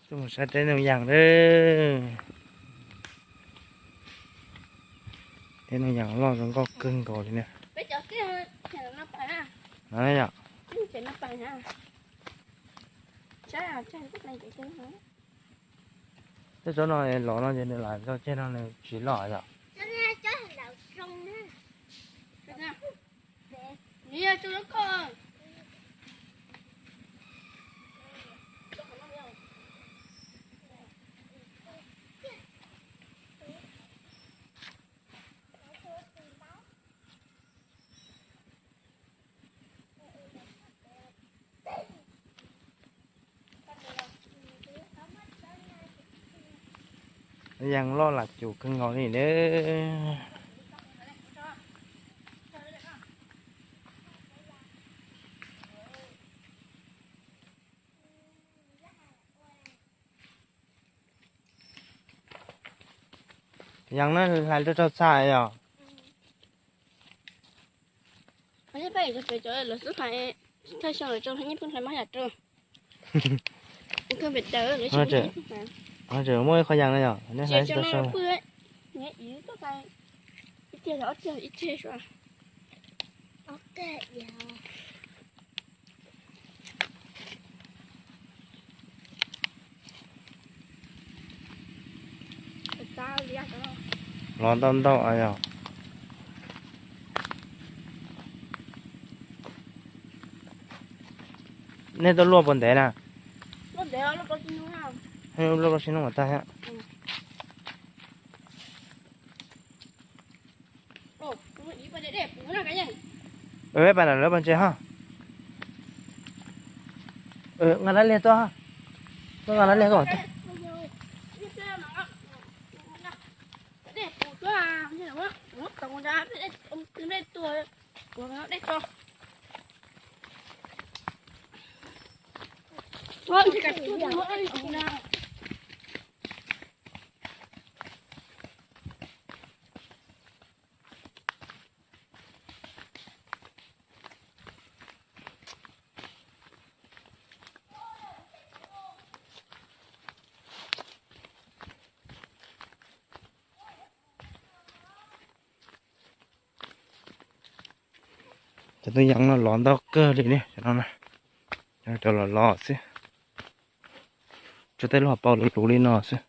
Tuaj mus saib teb Ntoo Yas lawm. Teb Ntoo Yas loj zoo nkauj kawg nkaus li na. No yom. Tej tsob no lov no ces nws lam tso tseg no nws tsis loj yom. Yas loj lam cum kawg nkaus li na. Yas no hlais rau rau txhais yom. Peb cov pem cov lawv xub hlais thaj xyoo lawv tso yeej pheej hlais mab yam rau. Ho tseem muaj ib qho yas no yom, nej hlais tau xyoo. Lov ntau ntau yom. Nej tuaj luaj puas ntev na? Luaj plaub tsib hnub mas tag thiab. Peb pas nram lawv pos ntses ho. Nqa dab liag tuaj, tuaj nqa dab liag kom tuaj. Cov tub yees no lov ntau kawg li ne, cov no na, cov los lov xwb, tsuas tej lub hauv paus luv luv li no xwb.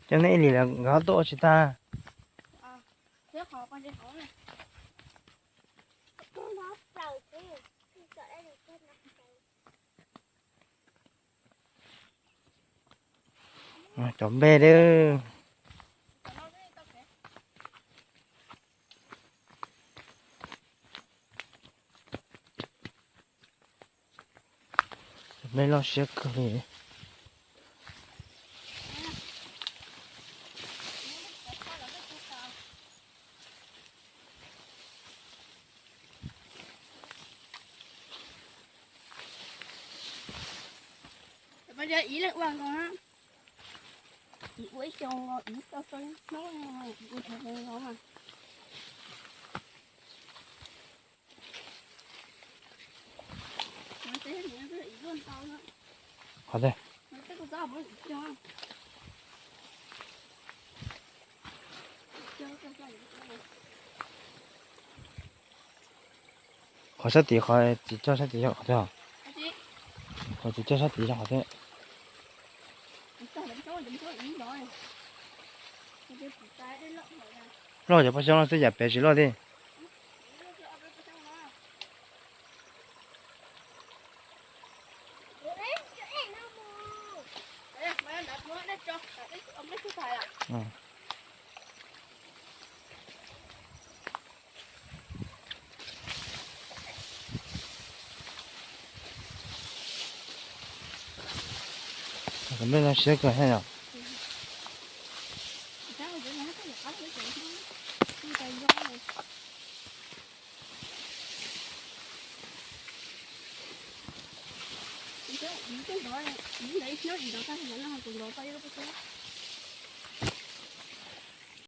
Cov nej ib lim los nkawd tuaj ua tsis tag. Cov nplej, cov nplej loj siab kawg li. Ib leeg ua nkaus na, ib ua ib xyoo, ib tau tau hnub, ib ua xyoo no mas. Qhov twg? Qhov sab tid, qhov txiv coj sab tid yog qhov twg? Qhov txiv coj sab tid yog qhov twg? Loj cov paj xyoob no xwb, yam pem tsis loj li. Kuv npej no siab kawg thiab yom.